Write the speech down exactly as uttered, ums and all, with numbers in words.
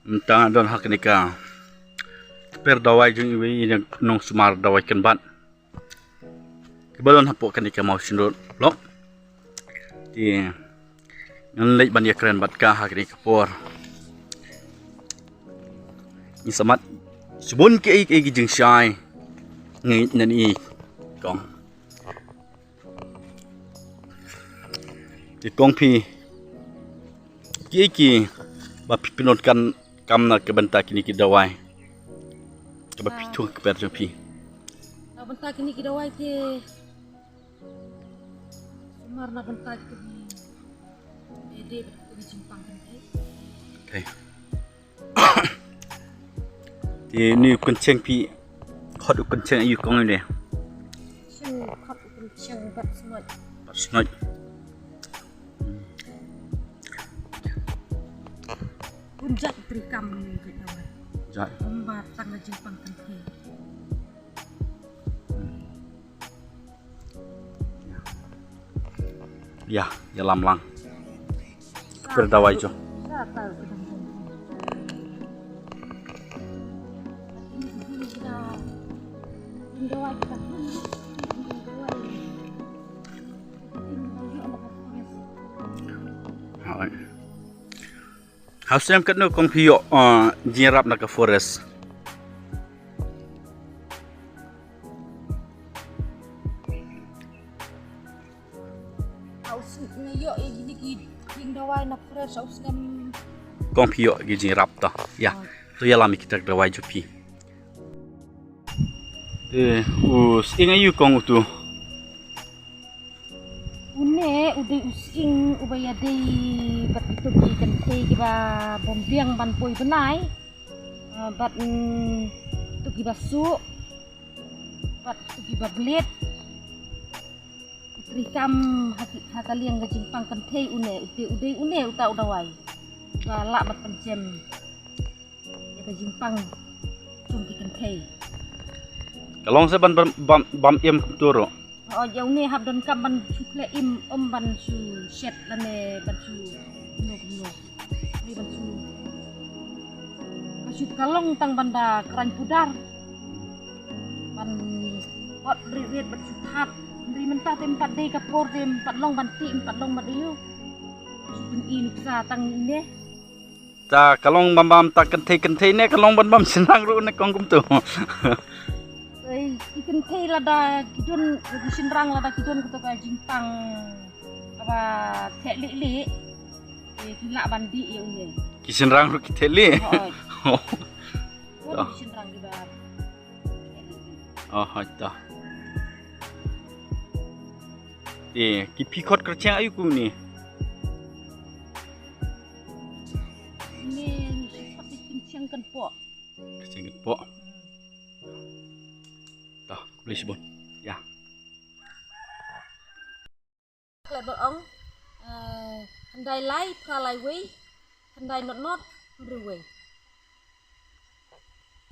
Mynta don ha kane ka per dawai jong iwei i nongsumar dawai kynbat. Kiba don hapoh kane ka Mawshynrut Block. Te ngan leit ban ïakren bad ka ha kane ka por. Ngi sa mad shibun kiei kiei ki jingshai. Ngi nan i kong. Te kong phi, kiei kiba phi pyndonkam na ka bynta kine ki dawai? Kaba phi thung ka per jong phi. Na bynta kine ki dawai te sumar na bynta kine ki dei bad kine ki jingpang kynthei. Okay. Te une u kyncheng phi khot u kyncheng aïu kong ne? Shen khot u kyncheng bat sngoit. Bat sngoit. Bun jait treikam ne ka dawai. Jait. Kumba tang ka jingpang kynthei. Ïa, ïalam lang. Ka per dawai jong. Alright. Ha u snem katno kong phi ïoh, uh, jingïarap na ka forest? Ha u snem nga ïoh ïa kine ki jingdawai na forest ha u snem. Kong phi ïoh ki jingïarap to. Ïa. Oh. To ïalam ïa kita ki dawai jong phi. Te u sying aïu kong utu? Une u dei u sying uba ïadei bad kito ki kynthei kiba bym biang ban poi bnai. Ah, bad, mm, kito kiba suk bad kito kiba blit. U treikam ha ki, ha ka liang ka jingpang kynthei une, u dei, u dei une uta u dawai. Ba lah ban pynjem ïa ka jingpang jong ki kynthei. Ka long se ban bam, bam, bam im kumto ruh. Hooid, ïa une hap donkam ban shu khleh im, ym ban shu shet lane ban shu kumno kumno. Hooid, ban shu, ban shu, ka long tang ban da khlaiñ pudar. Ban bot rit rit ban shu thap. Hynrei mynta te ym pat dei ka por te, ym pat long ban tih, ym pat long ban ïoh. Shu pyni nuksa tang ne. Ta ka long ban bam ta kynthei kynthei ne ka long ban bam shynrang ruh ne kong kumto? Ei, ki kynthei lada ki don, ki shynrang lada ki don kato ka jingpang kaba theh lieh lieh. Ei, ki lah ban dih ïa une. Ki shynrang ruh ki theh lieh? Hooid. Oh. Don ki shynrang kiba theh lieh lieh. Oh, hooid ta. Ei, ki phi khot kyrcheng aïu kine? Kine ngi shu khot kyrcheng kynpoh. Kyrcheng kynpoh. Ta, khublei shibun. Ïa. Khlem ba ong, eh, khyndai lai phra lai wei, khyndai not not hynriew wei.